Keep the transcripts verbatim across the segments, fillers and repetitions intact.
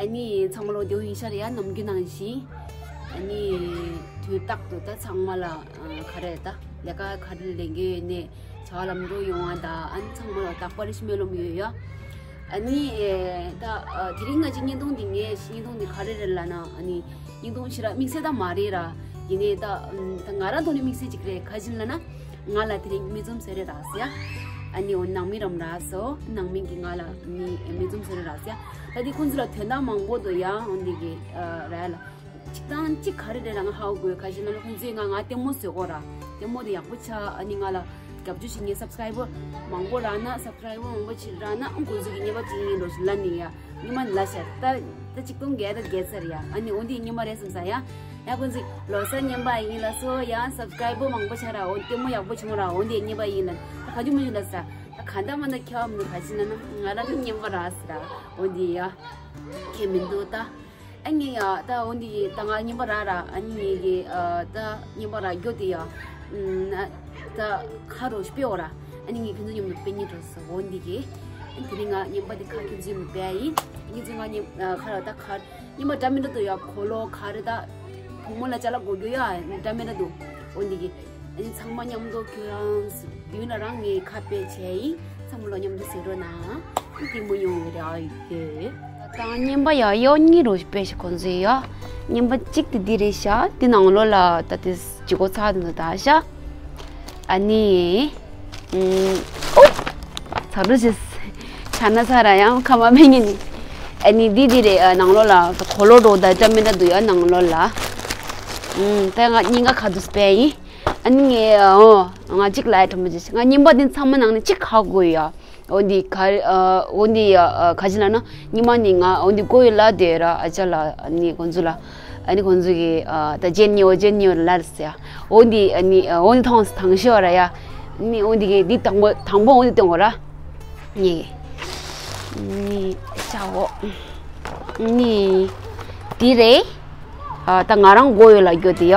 ཨ་ནི་ཚང་མ་ལོ་བདེ་པོ་ཡིན་ཤག་ཡ། ནམ་རྒྱུན་ནང་བཞིན། ཨ་ནི་དུས་རྟག་ཏུ་ད་ཚང་མ་ལ་ཨ་ག་རེ་ད་ལས་ཀ་ག་རེ་ལས་འགན་ཡོད་ནས་བྱ་བ་ལམ་འགྲོ་ཡོང་བ་ད། ཨ་ནི་ཚང་མ་ལ་རྟག་པར་སྨོན་ལམ་ཡོད་ཡ། ཨ་ནི་ཨེ་ད་ཨ་དེ་རིང་ང་ཅིག་བརྙན་ཐུང་འདི་ངས་བརྙན་ཐུང་འདི་ག་རེ་རེད་ལབ་ན། ཨ་ནི་བརྙན་ཐུང་ཞེ་དྲག་དམིགས་བསལ་ད་མ་རེད་ར། ཡིན་ནའི་ད་ཨམ་ད་ང་རང་ཐོག་ནས་དམིགས་བསལ་ཅིག་རེད། ག་རེ་ཡིན་ལབ་ན། ང་ལ་དེ་རིང་མི་འཛོམས་ཟེར་རེད་རག་ཟེར་ཡ། ཨ་ནི་འོ་ནང་མི་རམ་རག་སོ། ནང་མི་གིས་ང་ལ་མི་མི་འཛོམས་ཟེར་རེད་རག་ཟེར་ཡ། ད་དེ་ཁོང་ཚོ་ལ་དོན་དག་མང་པོ་འདུག་ཡ། འོ་འདི་གི་ཨ་ར་ལ་གཅིག་དང་གཅིག་ག་རེ་རེད་ལ་ང་ཧ་གོ་གི། ག་རེ་ཡིན་ལབ་ན་ཁོང་ཚོས་ང་ང་ལྟད་མོ་བཟོས་གོ་ར། ལྟད་མོ་དེ་ཡག་པོ་ཆགས། ཨ་ནི་ང་ལ་རྒྱབ་སྐྱོར་བྱེད་མཁན་སབ་སི་ཀ་རའི་བར་མང་པོ་རག་ན། སབ་སི་ཀ་རའི་བར་མང་པོ་ཅིག་རག་ན། ཨང་ཁོང་ཚོ་གི་རྔན་པ་ཅིག་ཡིན་འགྲོ་ཞིག་ལབ་ནི་ཡ། རྔན་པ་ལ་ཤར་ད་ད་ཆིག་སྟོང་བརྒྱད་དང་བརྒྱད་ཚར་ཡ། ཨ་ནི་འོ་འདི་རྔན་པ་རེད་བསམ་ས་ཡ། ཡ་ཁོང་ཚོས་ལོ་གསར་རྔན་པ་ཡིན་ལ་སོ་ཡ། སབ་སི་ཀ་རའི་བར་མང་པོ་ཆགས་ར། འོ་ལྟད་མོ་ཡག་པོ་བྱུང་ར། འོ་འདི་རྔན་པ་ཡིན་ལ། ད་ག་རྒྱུ་མ་རྒྱུ་ལ་ས་ད་ག་འདྲ་མ་འདྲ་ཁྱོད་མི་ག་ཅི་ན་ན་ང་རང་གི་རྔན་པ་རག་ས་ར། འོ་འདི་ཡ་ཁྱད་མི་འདུག་ད། ཨ་ནི་ཡ་ད་འོ་འདི་ད་ང་རྔན་པ་རག་ར། ཨ་ནི་ངེད་ཀྱི་ཨ་ད་རྔན་པ་རག་རྒྱུ་དེ་ཡ་ཨ་ད་ཁ་རོ་ཞིག་སྤེལ་འོ་ར། ཨ་ནི་ངས་ཁྱོད་ཚོ་མཉམ་དུ་སྤེལ་སྙིང་འདོད་སོང་། འོ་འདི་གི་དེ་རིང་ང་རྔན་པ་དེ་ཁ་ཁྱོད་ཚོ་མཉམ་དུ་སྤེལ་ཡ་ཡིན། ཁྱོད་ཚོ་ང་རྔན་ཁ་ར་ད་ཁ་རྔན་པ་འདྲ་མི་འདྲ་འདུག་ཡ། གོས་ལོག་ག་རེ་ད་བུ་མོ་ལ་ཅ་ལག་དགོས་རྒྱུ་ཡ་འདྲ་མི་འདྲ་འདུག། འོ་འདི་གི་ཨ་ནི་ཚང་མ་མཉམ་དུ་ཁྱོད་རང་མདུན་ལ་རང་ངས་ཁ་སྤེལ་བྱས་ཡིན། ཚང་མ་ལ་མཉམ་དུ་གཟིགས་རོགས་གནང་། ཐེངས་མ་ཡོང་རེ་ཨ་ཡོད། ད་རྔན་པ་ཡ་ཡོ་གཉིས་རོ་སྤེལ་ཤག་ཁོང་ཚོས་ཡ། རྔན་པ་གཅིག་དེ་འདི་རེད་ཤག། འདི་ནང་ལོགས་ལ་ད་དེ་ལྗིད་ཁོག་ཚ་དེ་ཚོ་ད་ཤག། ཨ་ནི་ཨུམ་ཨོ་ཚ་རུ་ཞིག་ཆ་ན་ཚ་ར་ཡང་ཁ་མ་མེད་ངེས་ནི། ཨ་ནི་འདི་འདི་རེད། ཨ་ནང་ལོགས་ལ་གོས་ལོག་འདྲ་ད་འདྲ་མི་འདྲ་འདུག་ཡ་ནང་ལོགས་ལ། ཨུམ་ད་ང་རྔན་པ་ཁ་དུ་སྤེལ་ཡིན། ཨ་ནི་ངས་ཨོ་ང་གཅིག་ལ་ཡ་ཁྲོམ་པ་ཅིག་ང་རྔན་པ་འདི་ཚང་མ་ནང་ནས་གཅིག་ཁ་དགོས་ཡ། འོ་འདི་ག་ཨ་འོ་འདི་ཡ་ཨ་ག་ཅི་ལབ་ན་ཉི་མ་ནི་ང་འོ་འདི་གོ་ཡི་ལ་དེ་ར་ཨ་ཅག་ལ་ཨ་ནི་ཁོང་ཚོ་ལ་ཨ་ནི་ཁོང་ཚོ་གི་ཨ་ད་ཇེན་ཉི་འོ་ཇེན་ཉི་འོ་ལ་ཟེར་ཡ། འོ་འདི་ཨ་ནི་ཨ་འོ་འདི་ཐོང་ཐང་ཤོ་ར་ཡ། ནི་འོ་འདི་གི་འདི་དང་པོ་དང་པོ་འོ་འདི་སྟོན་གོ་ར། ནི་ནི་ཅའོ་ནི་འདི་རེད། ཨ་ད་ང་རང་མགོ་ཡོད་ལ་རྒྱུ་དེ་ཡ།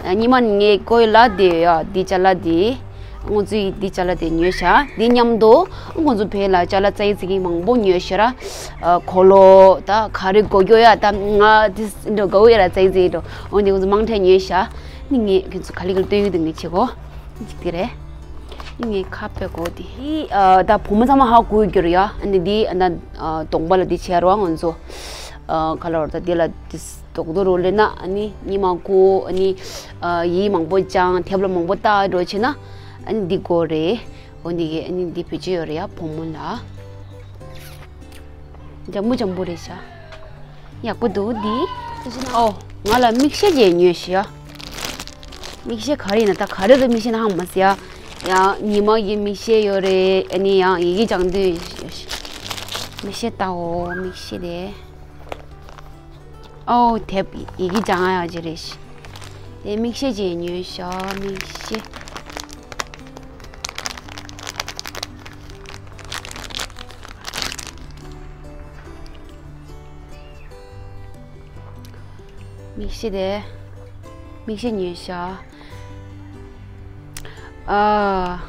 ཨ་ཉི་མ་ངའི་མགོ་ཡོད་ལ་དེ་ཡ་དེ་ཅ་ལག་དེ། ང་ཚོས་དེ་ཅ་ལག་དེ་ཉོས་ཤག། དེ་མཉམ་དུ་ང་ཚོ་བོད་ལ་ཅ་ལག་རྩ་ཡི་ཚིག་གི་མང་པོ་ཉོས་ཤག་ར། ཨ་གོས་ལོག་ད་ག་རེ་དགོས་རྒྱུ་ཡ་ད་ང་དེ་འགྲོ་དགོས་ཡོད་ར་རྩ་ཡི་ཚིག་འགྲོ། འོ་དེ་ང་ཚོ་མང་ཐལ་ཉོས་ཤག། ནི་ངས་ཁྱོད་ཚོ་ག་ལེ་ག་ལེ་སྟོན་ཡོད་དེ་ངས་བྱེད་གོ། གཅིག་དེ་རེད། ངས་ཁ་ཕྱེ་གོ་དེ། ཨ་ད་བུ་མོ་ཚང་མ་ཧ་གོ་གི་རེད་ཡ། ཨ་ནི་འདི་ཨ་ད་ཨ་གདོང་པ་ལ་འདི་བྱས་རོགས་ང་ཚོ། ཨ་ག་ལ་བར་ད་འདི་ལ་འདི་རྡོག་རྡོག་རོ་ལེན་ན་ཨ་ནི་ཉི་མ་གོ་ཨ་ནི་ཨ་ཡིག་མང་པོ་སྦྱང་། དེབ་ལ་མང་པོ་ལྟ་འགྲོ་བྱས་ན་ཨ་ནི་འདི་དགོས་རེད། འོ་འདི་གི་ཨ་ནི་འདི་བེད་སྤྱོད་ཡོད་རེད་ཡ་བུ་མོ་ལ། འཇམ་པོ་འཇམ་པོ་རེད་ཤག། ཡག་པོ་འདུག་འདི། ཨོ། ང་ལ་མིག་ཤེལ་ཅིག་ཉོས་ཤག། མིག་ཤེལ་ག་རེ་ཡིན་ན་ད་ག་རེ་རེད། མིག་ཤེལ་ནང་མ་ཟེར་ཡ། ཡ་ཉི་མ་གི་མིག་ཤེལ་ཡོད་རེད། ཨ་ནི་ཡང་ཡི་གེ་སྦྱང་དུས་ཡོད་ཤག། མིག་ཤེལ་ལྟའོ་མིག་ཤེལ་དེ། ཨོ་དེབ་ཡི་གེ་སྦྱང་ཡ་ཅིག་རེད་ཤག། དེ་མིག་ཤེལ་ཅིག་ཉོས་ཤག་མིག་ཤེལ། མིག་ཤེལ་དེ། མིག་ཤེལ་ཉོས་ཤག། ཨ།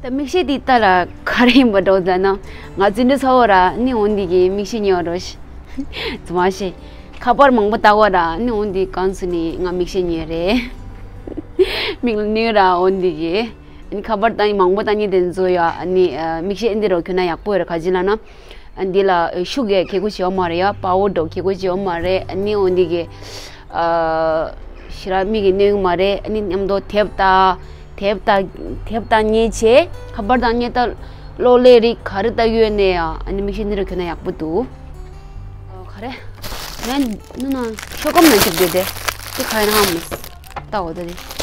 ད་མིག་ཤེལ་དེ་ལྟ་ལ་ག་རེ་ཡིན་པ་འགྲོ་ད་ན། ང་བརྩོན་འགྲུས་ཚ་བོ་ར་ནི་འོན་འདི་གི་མིག་ཤེལ་ཉོ་རོ་ཤི། ཙི་མ་ཤེ། ཁ་པར་མང་པོ་ལྟ་བ་ར་ནི་འོན་འདི་གང་སུ་ནི་ང་མིག་ཤེལ་ཉོས་རེད། མིག་ལ་ནུས་ར་འོན་འདི་གི། ཁ་པར་ལྟ་ཡི་མང་པོ་ལྟ་ཉེ་དེ་ཚོ་ཡ་ནི་མིག་ཤེལ་འདི་རོ་ཁྱོད་ན་ཡག་པོ་ཡོད་ར་ག་ཅི་ལ་ན། འདི་ལ་ཤུགས་ཀྱི་ཁེ་གོ་བྱེད་ཡོད་མ་རེད་ཡ། པ་བོ་འགྲོ་ཁེ་གོ་བྱེད་ཡོད་མ་རེད། ཨ་ནི་འོ་འདི་གི་ཨ་ཞི་ར་མིག་གི་གནོད་ཡོད་མ་རེད། ཨ་ནི་མཉམ་དུ་དེབ་ལྟ་དེབ་ལྟ་དེབ་ལྟ་ཉེ་ཆེ་ཁ་པར་ལྟ་ཉེ་ལྟ་གློག་ཀླད་རིགས་ག་རེ་ལྟ་ཡོད་ནས་ཡ། ཨ་ནི་མིག་ཤེལ་འདི་རུ་གྱོན་ན་ཡག་པོ་འདུག། ཨ་ག་རེ་ང་ནུ་ན་ཤོག་སྒམ་ན་བཅུག་དགོས་དེ་དེ་ག་རེ་ན་ཧ་མ་ལྟ་འོ་ད་དེ།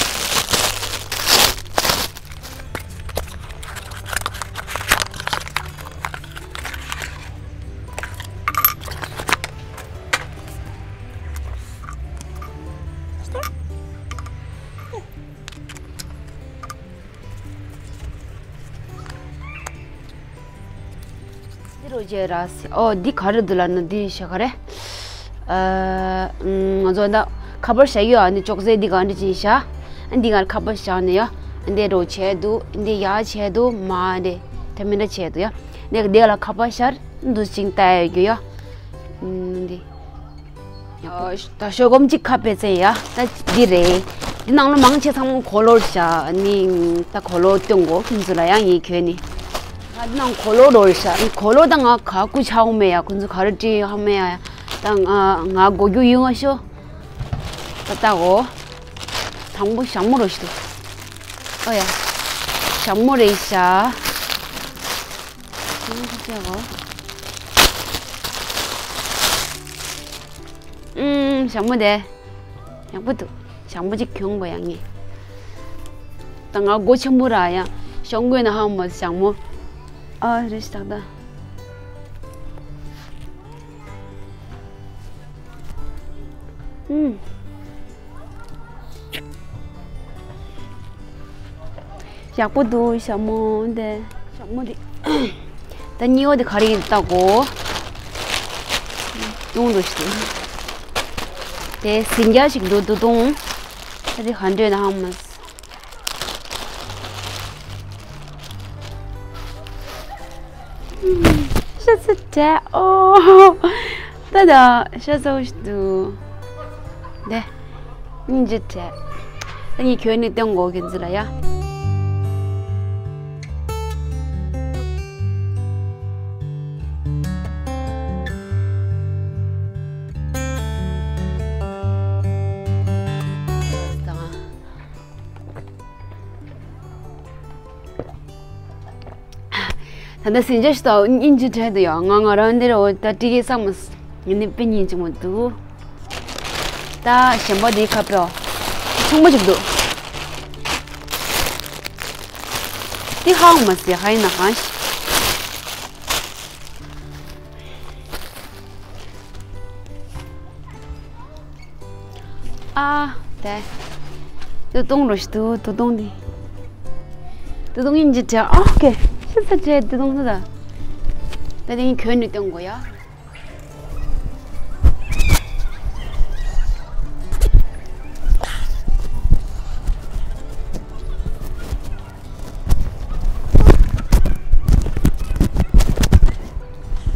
འདི་རུ་བྱས་ར་སི། ཨོ་འདི་ག་རེ་འདུག་ལབ་ན་འདི་ཤ་ག་རེ། ཨ་ང་ཚོ་ད་ཁ་པར་བཞག་ཡོད། ཨ་ནི་ཅོག་ཙེ་འདི་ག་འདྲ་ཅིག་བཞག། ཨ་འདི་ག་ཁ་པར་བཞག་ནས་ཡ། འདི་རོ་བྱས་འདུག་འདི་ཡག་བྱས་འདུག་མ་འདི་དེ་མི་འདྲ་བྱས་འདུག་ཡ། འདི་འདི་ལ་ཁ་པར་ཤར་འདུག་ཅིང་ལྟ་ཡོད་རྒྱུ་ཡ། འདི། ད་ཤོག་སྒམ་གཅིག་ཁ་ཕྱེ་ཚེ་ཡ། ད་འདི་རེད། འདི་ནང་ལོ་མང་ཆེ་ཚང་མ་གོ་ལོར་བཞག་ནི་ད་གོ་ལོ་སྟོན་གོ་ཁྱིམ་ཚུ་ལ་ཡང་ཡིན་ཁྱོད་ནི། ང་འདི་ནང་གོ་ལོ་རོལ་བཞག་གོ་ལོ་ད་ང་ག་ཀུ་ཆའོ་མེ་ཡ། ཁོ་ཚོ་ག་རེ་བྲིས་ཧ་མེ་ཡ། ད་ང་ང་གོ་རྒྱུ་ཡིན་ང་ཤོ། ད་ལྟ་འོ། དང་པོ་ཞྭ་མོ་རོ་ཞིག་འདུག་ཨོ་ཡ། ཞྭ་མོ་རེད་ཤག་ཨུམ། ཞྭ་མོ་དེ། ཡག་པོ་འདུག་ཞྭ་མོ་གཅིག་གྱོན་དགོས་ཡ་ངས། ད་ང་སྒོ་ཆེན་པོ་ར་ཡ། ཤོང་དགོས་ན་ཧ་མ་ཞྭ་མོ། ཨ་རེ་ཞིག་ད་ད། ཨུམ། ཡག་པོ་འདུག་ཞྭ་མོ་འདི། ཞྭ་མོ་འདི། ད་སྙི་བ་འདི་ག་རེ་ཡིན་ལྟ་གོ། དུང་འདུག་ཞིག་དེ་ཟིང་རྒྱ་ཞིག་འདུག་ད་དུང་། ད་འདི་ག་འདྲ་ཡོད་ན་ཧ་མ། ཤ་ཚ་དྲ་ཨོ། ད་ད་ཤ་ཚ་འུ་ཤི་དུ། དེ། སྙིང་རྗེ་དྲ། ད་ངས་ཁྱོད་ནི་སྟོན་གོ་གིན་ཟི་ལ་ཡ། ད་ལྟ་ཟིན་ཆ་ཞིག་དང་སྙིང་རྗེ་དྲན་འདུག་ཡ། ང་ང་རང་འདིར་འོ་ད་ཏི་ཀེ་བསམ་མ་ངས་ནི་དཔེ་སྙིང་རྗེ་མོ་འདུག་ད་གཞན་པ་འདི་ཁ་པོ་ཆུང་མ་ཅིག་འདུག་འདི་ཧ་མ་ཟེ་ཧ་ཡིན་ན་གང་ཞིག་ཨ། དེ། ཏུ་ཏུང་རོ་ཞིག་ཏུ་ཏུ་ཏུང་དེ། ཏུ་ཏུང་ཡིན་གྱི་དྲ་ཨ་ཀེ། ཤི་ས་དྲ་ཏུ་ཏུང་ཏུ་ད། ད་དེ་ཡིན་གྱོན་ནས་སྟོན་དགོས་ཡ།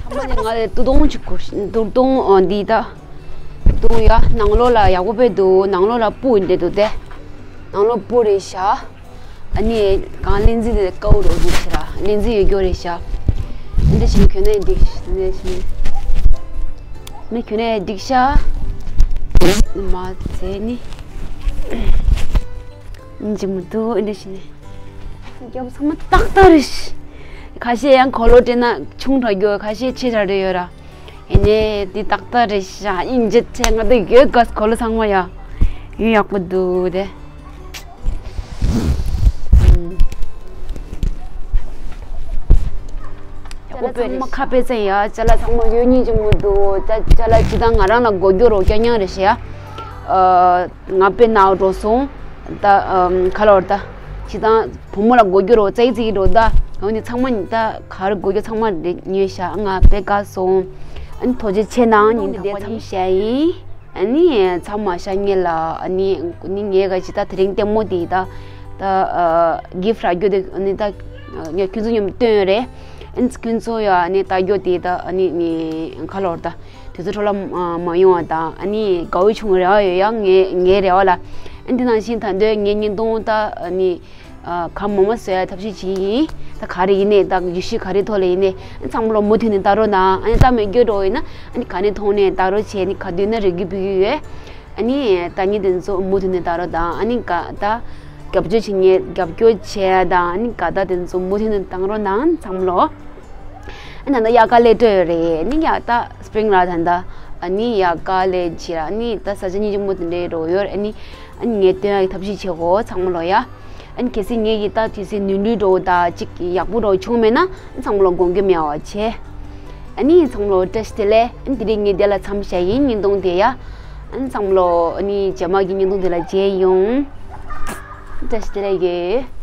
ཚང་མ་ནི་ང་ལ་ཏུ་ཏུང་ཅིག་གོ་ཏུ་ཏུང་འདི་ད། འདུག་ཡ། ནང་ལོགས་ལ་ཡག་པོ་དཔེ་འདུག་ནང་ལོགས་ལ་སྤུ་འདྲ་འདུག་སྟེ། ནང་ལོགས་སྤུ་རེད་ཤག་ཨ་ནི་གང་ལིན་ཛི་དེ་ཀའུ་རོ་འདུག་ཟེར་ར་ལིན་ཛི་ཡོད་རྒྱུ་རེད་ཤག་འདི་བཞིན་གྱོན་ནས་འགྲིག་འདི་བཞིན་མི་གྱོན་ནས་འགྲིག་ཤག་མ་ཚད་ནི་འཇིགས་མི་འདུག་འདི་བཞིན་ནི་རྒྱབ་ཚང་མ་ཏག་ཏག་རེད་ཤག་ཁ་ཤས་ཡང་གོ་ལོ་སྤྲད་ན་ཆུང་དྲགས་རྒྱུ་ཁ་ཤས་ཆེ་དྲགས་རེད་ཡོད་ར། ཡིན་ནའི་འདི་ཏག་ཏག་རེད་ཤག་ཨིན་ཇི་ཚེ་ང་ཚོ་ཡོད་ག་གོ་ལོ་ཚང་མ་ཡ། ཡོད་ཡག་པོ་འདུག་དེ། ཡག་པོ་དཔེ་རེད། ཁ་པེ་ཚེ་ཡ་ཅ་ལག་ཚང་མ་ཡོད་ཉིད་ཅིག་མོ་འདུག་ཅ་ཅ་ལག་ཅི་དང་ང་རང་ལ་གོ་རྒྱུ་རོ་རྐྱང་རྐྱང་རེད་ཤག་ང་དཔེ་ནག་འགྲོ་སོང་། ད་ཁ་ལོར་ད། ཅི་དང་བུ་མོ་ལ་གོ་རྒྱུ་རོ་ཙག་ཙིག་འགྲོ་ད། ང་འདི་ཚང་མ་ད་ག་རེ་གོ་རྒྱུ་ཚང་མ་རེད་ཉོས་ཤག་ང་དཔེ་དགའ་སོང་། ཨ་ནི་ཐུགས་རྗེ་ཆེ་གནང་ཉིན་དེ་མཚམས་བཞག་ཡིན། ཨ་ནི་ཚང་མ་ཤ་ཉེ་ལ་ཨ་ནི་ནི་ངའི་ག་ཅི་ད་དེ་རིང་ལྟད་མོ་དེ་ད་ད་གིཕ་རག་རྒྱུ་དེ་ཨ་ནི་ད་ངས་ཁྱོད་ཚོ་མཉམ་སྟོན་ཡོད་རེད། ཨ་ནི་ཁྱོད་ཚོ་ཡ་ཨ་ནི་ད་རྒྱུ་དེ་ད་ཨ་ནི་ནི་ཁ་ལོར་ད་དུས་ཚོད་འཕྲོ་བརླག་མ་ཡོང་བ་དང་ཨ་ནི་དགའ་བོ་བྱུང་རེ་བ་ཡོད་ཡ་ངའི་ངའི་རེ་བ་ལ། ཨ་ནི་དེ་ནང་བཞིན་ད་འདོད་ངའི་བརྙན་ཐུང་ད་ཨ་ནི། ཨ་ག་མོ་མ་བཟོ་ཡ་ཐབས་ཤེས་བྱེད་ཡིན། ད་ག་རེ་ཡིན་ནས་ད་ཡུལ་ཤུལ་ག་རེ་ཐོག་ལ་ཡིན་ནས་ཨ་ཚང་མ་ལོ་མུ་མཐུད་ནས་ལྟ་རོགས་གནང་། ཨ་ནི་ལྟ་མེད་སྐྱོ་འགྲོ་ཡིན་ན་ཨ་ནི་ག་ནས་མཐོང་ནས་ལྟ་རོགས་བྱས་ནི་ག་དུས་ན་རེ་སྐུལ་ཕུལ་གྱི་ཡོད། ཨ་ནི་ད་ནི་དེ་ཚོ་མུ་མཐུད་ནས་ལྟ་རོགས་དང་ཨ་ནི་ག་ད་རྒྱབ་སྐྱོར་བྱེད་ངེས་རྒྱབ་སྐྱོར་བྱས་དང་ཨ་ནི་ག་ད་དེ་ཚོ་མུ་མཐུད་ནས་བཏང་རོགས་གནང་ཚང་མ་ལོ། ཨ་ནི་ད་ལྟ་དབྱར་ཁ་ལས་སྤྲོད་ཡོད་རེད་ཨ་ནི་ཡ་ད། སྤྲིང་ར་ད་ལྟ། ཨ་ནི་ཡ་ཀ་ལེ་ཇི་ར་ཨ་ནི་ད་ས་ཆ་སྙིང་རྗེ་མོ་དེ་འདྲའི་རོ་ཡོད་ཨ་ནི། ཨ་ནི་ངས་སྟོན་ཡག་གི་ཐབས་ཤེས་བྱེད་གོ་ཚང་མ་ལོ་ཡ། ཨ་ནི་གལ་སྲིད་ངས་ཀྱི་ད་དུས་ཚོད་ནུས་ནུས་འགྲོ་ད་ཅིག་ཡག་པོ་འགྲོ་བྱུང་མེད་ན་ཚང་མ་ལོ་དགོངས་འགལ་མེད་པ་བྱས། ཨ་ནི་ཚང་མ་ལོ་བཀྲ་ཤིས་བདེ་ལེགས་ཨ་ནི་དེ་རིང་ངས་དེ་ལ་མཚམས་བཞག་ཡིན་བརྙན་ཐུང་དེ་ཡ། ཨ་ནི་ཚང་མ་ལོ་ཨ་ནི་རྗེས་མ་གི་བརྙན་ཐུང་དེ་ལ་མཇལ་ཡོང་། བཀྲ་ཤིས་བདེ་ལེགས་ཡོད།